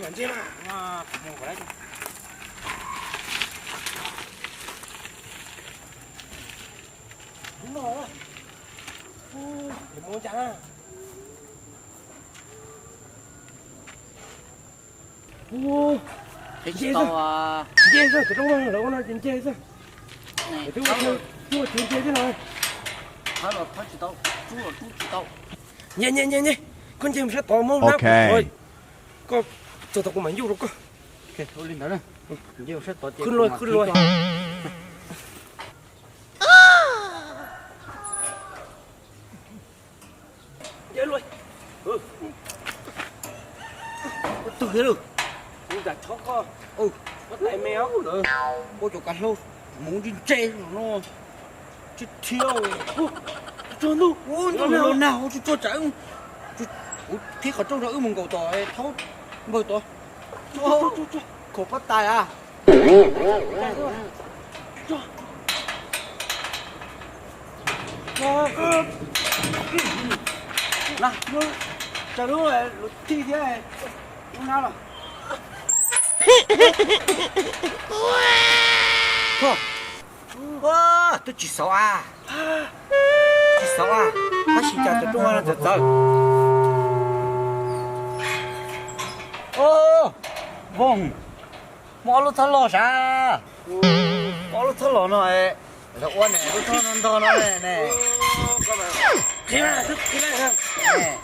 嘛，你这嘛。啊，我过来。 Ê, ui. Ơ. Ơ, tui ghê lơ. Ui, đã chó con. Ơ. Có tay mèo. Ơ. Ôi, chỗ cà lô. Mũ đi chê nó. Chết thiêu. Ơ. Cho nó. Ôi, nó nào, nó nào, cho, cho chạy. Ôi, khi khỏi trông ra ư mừng cầu tỏ, thấu. Bơi tỏ. Cho, cho, cho, cho. Khổ bắt tài à. Nè, nó, chào lũ này, lũ thi thế này. Lũ nào rồi? Thôi. Ơ, tôi chỉ sáu à. Chỉ sáu à. Nó chỉ chào tôi đúng là giật giật. Ô, vòng. ມາເອົາລົດທະຫຼໍ້ຊະ ເອົາລົດທະຫຼໍ້ໜ້ອຍ ລະອ້ວນແນ່ ລົດທະຫຼໍ້ນອນນອນແນ່ ເຄມາ ເຄມາ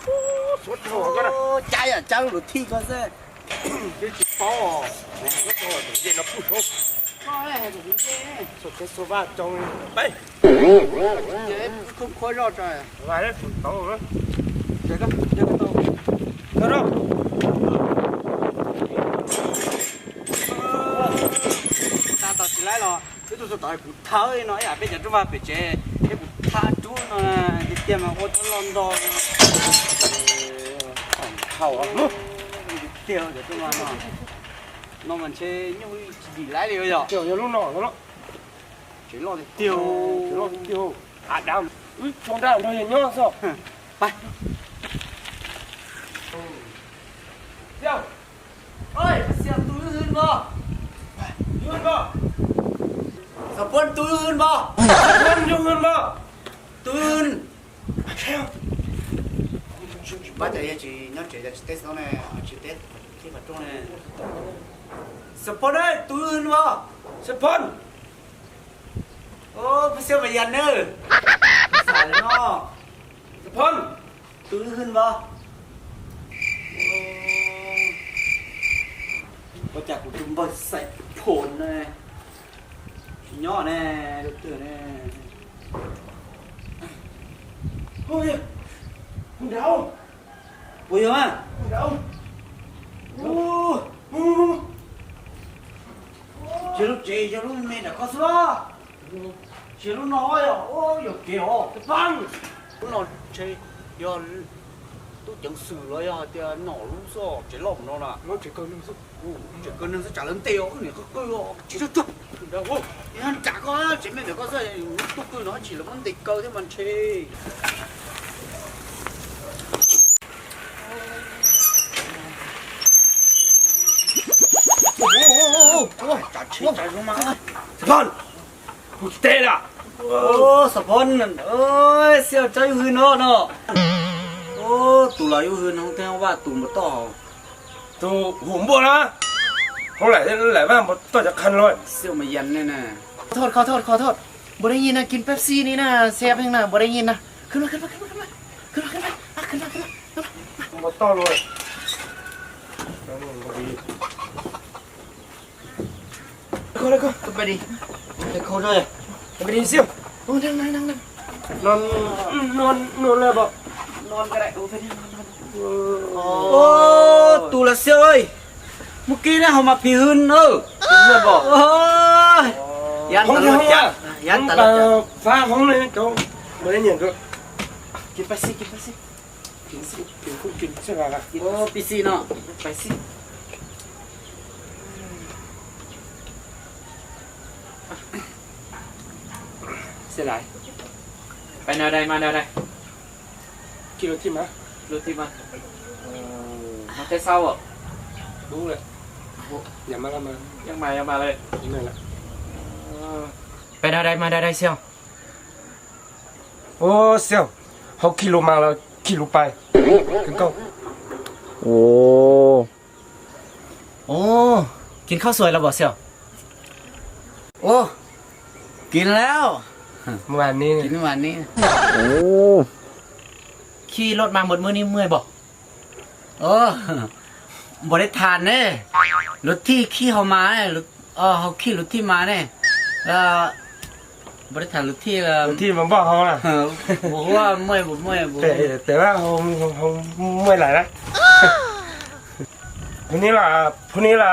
ໂອ້ ສົດເຂົ້າກໍໄດ້ ໂອ້ ຈ່າຍອ່ະ ຈ່າຍລົດຖີບກ່ອນເຊີ ເຈົ້າຊິເປົ່າ ລົດທະຫຼໍ້ເຢັນລະພຸດໂອ້ ສົດແທ້ສົດວ່າ ຈອງ ໄປ. ເຈັບ ຄືຄ່ອຍລອດໄປ ວ່າແລ້ວ ເອົາເລີຍ ເດີນກັນ ເດີນກັນຕໍ່ ເດີນເນາະ ຕາຕໍ່ຊິໄລ່ເນາະ ຄືຕົວສະຕາຍກູເທີເນາະ ອາເປັນຫຍັງຈະວ່າເປັນເຈ ເຮັດກູທາຈຸເນາະ ຕຽມມາໂອທະລອນດອນ ເຂົ້າເນາະ ຕຽວຈະວ່າເນາະ ນ້ອງມັນເຊຍູ່ດີຫຼາຍເລີຍເນາະ ຕຽວຍາລຸເນາະ ເຈລອດຕຽວ ເຈລອດຕຽວ ອາດຳ ອຸ້ຍ ຊ່ວງດາວ ເຮົາຍັງຍ້ອນຊອກ ໄປ ຕຽວ ເອີຍ ສຽງຕູຢູ່ເຮືອນບໍ່? ຢູ່ເຮືອນບໍ່? ສະເພິນ ຕູຢູ່ເຮືອນບໍ່? ສະເພິນ ຢູ່ເຮືອນບໍ່? ຕູຢູ່ເຮືອນ ວ່າຈະເຮັດຊິຍ້ອນເຈຈະເຕັດເອົາແນ່ ເອົາຊິເຕັດທີ່ປະຕູແນ່ ສະເພິນເອີຍ ຕູຢູ່ເຮືອນບໍ່? ສະເພິນ ໂອ້ ຜູ້ຊ່ວຍມາຢັນເດີ ສາຍເນາະ ສະເພິນ ຕື່ນຂຶ້ນບໍ່? ໂອ້ ບໍ່ຈັກ ກູຈຸ່ມເບິ່ງໃສ່ໂພນແນ່ ຍໍແນ່ ດູເຕີແນ່ ໂອ້ຍ ຄຸນດາວ Puyuh, ha? Dah. Uh. Uh. Jeruk, jeruk, jeruk ni dah kau sudah. Jeruk no ya. Oh, ya ke oh. Tepang. Nó chế yo tu chứng sự lo ya tia nó lũ so chế lỏng nó nè. Nó chế cơ năng sức. Ồ, chế cơ năng sẽ trả lớn tiêu, ơ, này có cơ, ơ, chỉ cho chụp. Đâu, ơ, nó chả có, chế mẹ nó có sao, nó tụt cơ nó chỉ là vấn đề cơ thế mà chế. Ôi, ôi, ôi, ôi, ôi, chả chế, chả dùng mà. Thằng con. ກູເຕະລະ ໂອ້ ສະພອນ ເອີຍ ສ່ຽວເຈົ້າຢູ່ເຮືອນເນາະ ເນາະ ໂອ້ ຕູລາວຢູ່ເຮືອນ ເຮົາແທ້ວ່າຕູບໍ່ຕໍ່ ຕູຫູບໍ່ລະ ເຮົາຫຼາຍ ຫຼາຍວ່າບໍ່ຕໍ່ຈັກຄັນເລີຍ ສ່ຽວມາຢັນແນ່ນະ ຂໍໂທດ ຂໍໂທດ ຂໍໂທດ ບໍ່ໄດ້ຍິນນະ ກິນເປັບຊີນີ້ນະ ແຊບແຮງນະ ບໍ່ໄດ້ຍິນນະ ຂຶ້ນມາ ຂຶ້ນມາ ຂຶ້ນມາ ຂຶ້ນມາ ຂຶ້ນມາ ຂຶ້ນມາ ຂຶ້ນມາ ຂຶ້ນມາ ບໍ່ຕໍ່ເລີຍ ບໍ່ດີ. ເຂົ້າເລີຍ ເຂົ້າ ສະບາຍດີ ເຂົ້າເລີຍ ສະບາຍດີສ່ຽວ ໂອ້ ນັ່ງ ນັ່ງ ນັ່ງ ນັ່ງ ນອນ ນອນ ນອນແລ້ວບໍ່? ນອນກໍໄດ້ ໂອ້ ໄປນອນ ນອນ ໂອ້ ໂອ້ ຕູລະສ່ຽວເອີຍ ມື້ກີ້ນະ ເຮົາມາພີເຮືອນ ເອີ ເປັນເຮືອນບໍ່? ໂອ້ຍ ຢ້ານຕຳຫຼວດຈັບ ຢ້ານຕຳຫຼວດຈັບ. ຟ້າຫ້ອງເລີຍ ເຈົ້າບໍ່ໄດ້ຫຍັງກໍ ກິນໄປຊິ ກິນໄປຊິ ກິນຊິ ກິນຄຸກກິນເສຍລະ ໂອ້ ປີຊີເນາະ ໄປຊິ. ເສຍດາຍ. ໄປແນວໃດມາແນວໃດ? ຂີ່ລົດຖີບມາ. ລົດຖີບມາ. ເອີ ມາແຕ່ເຊົ້າບໍ? ບໍ່ຮູ້ແຫຼະ. ໂອ້ ຢາກມາກໍມາ ຢາກມາກໍມາເລີຍ. ແມ່ນລະ. ເອີ ໄປແນວໃດມາແນວໃດສ່ຽວ? ໂອ້ ສ່ຽວ ເຮົາຂີ່ລົດມາແລ້ວຂີ່ລົດໄປຄືເກົ່າ. ໂອ້ ໂອ້ ກິນເຂົ້າສວຍແລ້ວບໍ່ສ່ຽວ? ໂອ້ ກິນແລ້ວ ມື້ວານນີ້ ກິນມື້ວານນີ້. ໂອ້ ຂີ່ລົດມາໝົດມື້ນີ້ເມື່ອຍບໍ່? ໂອ້ ບໍ່ໄດ້ທານເດ້ ລົດຖີບຂີ່ເຮົາມາເດ້. ເອີ ເຮົາຂີ່ລົດຖີບມາເດ້ ເອີ ບໍ່ໄດ້ຖາມລົດຖີບ ລົດຖີບມາບອກເຮົານະ. ເອີ ບໍ່ຮູ້ວ່າເມື່ອຍບໍ່ເມື່ອຍ ບໍ່ ແຕ່ ແຕ່ວ່າເຮົາ ເຮົາ ເຮົາເມື່ອຍຫຼາຍນະ. ຜູ້ນີ້ລະ ຜູ້ນີ້ລະ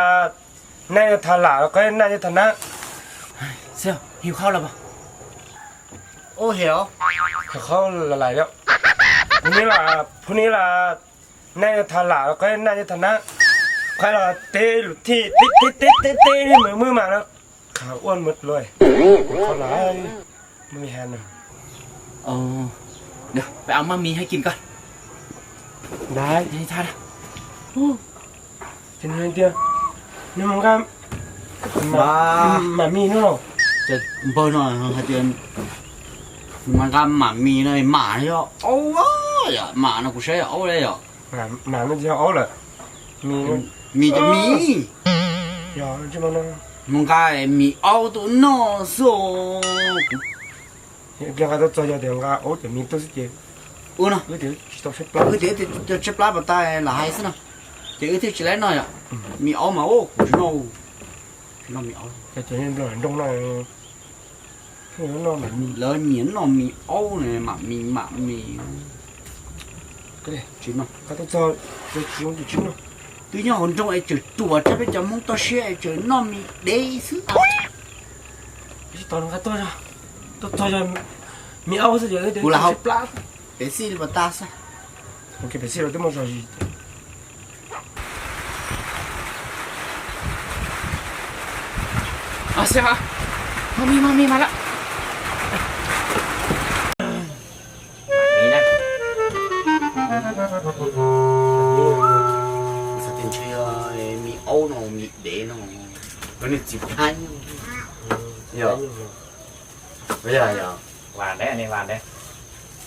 ນາຍທາລາ ແລ້ວກໍນາຍທານະ. ສ່ຽວ ຫິວເຂົ້າແລ້ວບໍ່? ໂອ້ ຫິວ ເຂົ້າຫຼາຍໆແລ້ວ. ຜູ້ນີ້ລະ ຜູ້ນີ້ລະ ນາຍທາລາ ແລ້ວກໍນາຍທານະ ຂ້ອຍລະເຕະລູກທີບ ເຕະ ເຕະ ເຕະ ເຕະ ເຕະ ມື້ ມື້ມາແລ້ວ ຂາອ້ວນໝົດເລີຍ. ເຂົ້າຫຼາຍ ບໍ່ມີແຮງນະ. ເອີ ດຽວໄປເອົາໝາກໝີ່ໃຫ້ກິນກ່ອນ. ໄດ້ ໄດ້ ທ່ານ. ໂອ້ ກິນໃຫ້ເດຍ ນີ້ມັນກໍ ໝາ ໝາກໝີ່ເນາະ. ຈະເບິ່ງໜ້ອຍ ໃຫ້ເດຍ ມັນກໍໝາກໝີ່ເນາະ ໝາເນາະ. ໂອ້ຍ ໝານະ ກູໃຊ້ເອົາເລີຍ. ໝາ ໝາມັນຊິເອົາລະ ໝີ່ ໝີ່ຈະມີ ຢາ ມັນຈະມານະ ມັນກາຍມີເອົາໂຕນໍໂຊ ເກາະໂຕຈອຍເດງກາໂອຈະມີໂຕຊິເຈ ເອີນະ ເອີເດ ຊິຕ້ອງໃຊ້ປາ ເອີເດ ຈະໃຊ້ປາບໍ່ຕາຍລະຫາຍຊະນະ ເຈ ເອີເດ ຊິແລໜ້ອຍອະ ມີເອົາມາໂອ ໂຕນໍ ໂຕນໍມີເອົາ ຈະເຫັນດົງໜ້ອຍ. ເອີ ໜໍ່ມີ ລະມີໜໍ່ມີເອົານີ້ ໝາກມີ ໝາກມີ ກະເດ ຈິນເນາະ ກະຕ້ອງເຈົ້າ ເຈົ້າຈິນເນາະ ຕຸ້ຍຍອດຄົນຈົ່ງໄອ້ເຈີຕົວ ຈະເປັນຈະມົງຕໍ່ເຊຍ ໄອ້ເຈີໜໍ່ມີເດຊຶ ຊິຕອນກະຕົວ ຕົວ ຕົວ ມີເອົາຊະເດີ ເດີ ເປັນຊີລະບັດຕາຊະ ໂອເຄ ເປັນຊີລະບັດຕາ ໂອເຄ ເປັນຊີລະບັດຕາ ອາເຊຍ ມາມີ ມາມີ ມາລະ ມາມີນະ ສະເຕັນເຊຍ ມີເອົາເນາະ ມີເດເນາະ ມັນຊິບພັນ ເອີ ເອີ ຫວານເດ້ ອັນນີ້ຫວານເດ້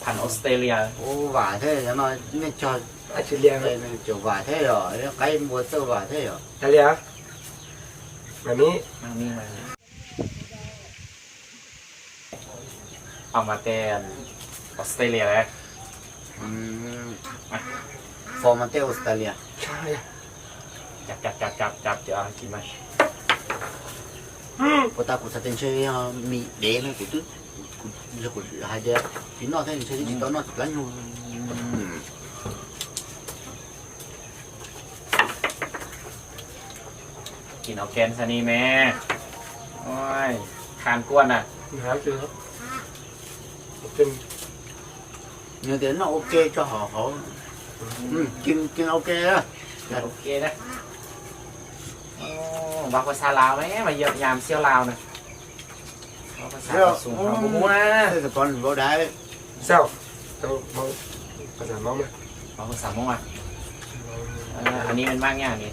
ພັນອົດສະເຕຣເລຍ ໂອ້ ຫວານແທ້ເນາະ ແມ່ນຈອຍ ອາຊີເລຍ ເອີ ແມ່ນຈອຍ ຫວານແທ້ເນາະ ໄກ່ບົວເຕີຫວານແທ້ເນາະ ອາເລຍ ມາມີ ມາມີ ມາມີ ເອົາມາແຕ່ອັນ ອອສເຕຣເລຍເລີຍ ອືມ ອ່ະ ຟອມມາແຕ່ອອສເຕຣເລຍ ຈັບ ຈັບ ຈັບ ຈັບ ຈັບ ດຽວເອົາໃຫ້ກິນໃໝ່ ອືມ ໂອຕາກູສະເຕັນເຊຍ ມີເດນະ ກູຕຶ ກູ ກູຫາເດ ພີ່ນ້ອງແທ້ ເຊຍ ອືມ ຊິຕໍ່ນອກ ຊິລັນຢູ່ ອືມ ກິນເອົາແກນຊະນີ້ແມ່ ໂອ້ຍ ຄານກວນນະ ຫາກິນເນາະ ກິນ ເນາະ ໂອເຄ ເຈົ້າຂອງເຂົາ ອືມ ກິນ ກິນໂອເຄເດີ ໂອເຄເດີ ໂອ້ ເວົ້າພາສາລາວແມ້ ມາຢ້ຽມຢາມສ່ຽວລາວນະ ເວົ້າພາສາລາວສູງເຮົາບໍ່ຮູ້ນະ ເທດສະກອນເວົ້າໄດ້ ເຈົ້າ ເຈົ້າເວົ້າພາສາມົ້ງມາ ເວົ້າພາສາມົ້ງມາ ເອີ ອັນນີ້ແມ່ນໝາກຫຍັງນີ້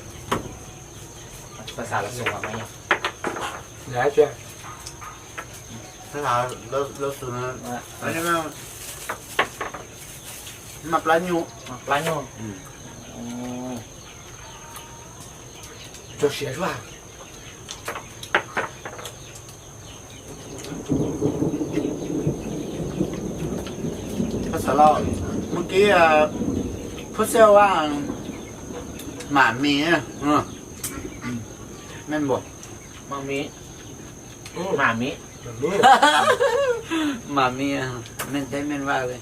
ພາສາລາວສູງວ່າໝາກຫຍັງ ຫຼາຍເທື່ອ ພາສາລາວ ລາວສູງ ອັນນີ້ມັນ ໝາກປາຍູ ໝາກປາຍຢູ ອືມ ໂອ້ ຈະເສຍວ່າ ພາສາລາວ ມື້ກີ້ ເອີ ຜູ້ເຊວວ່າ ໝາມີ ເອີ ແມ່ນບໍ່? ໝາມີ ໝາມີ ໝາມີ ໝາມີ ແມ່ນແທ້ແມ່ນວ່າເລີຍ.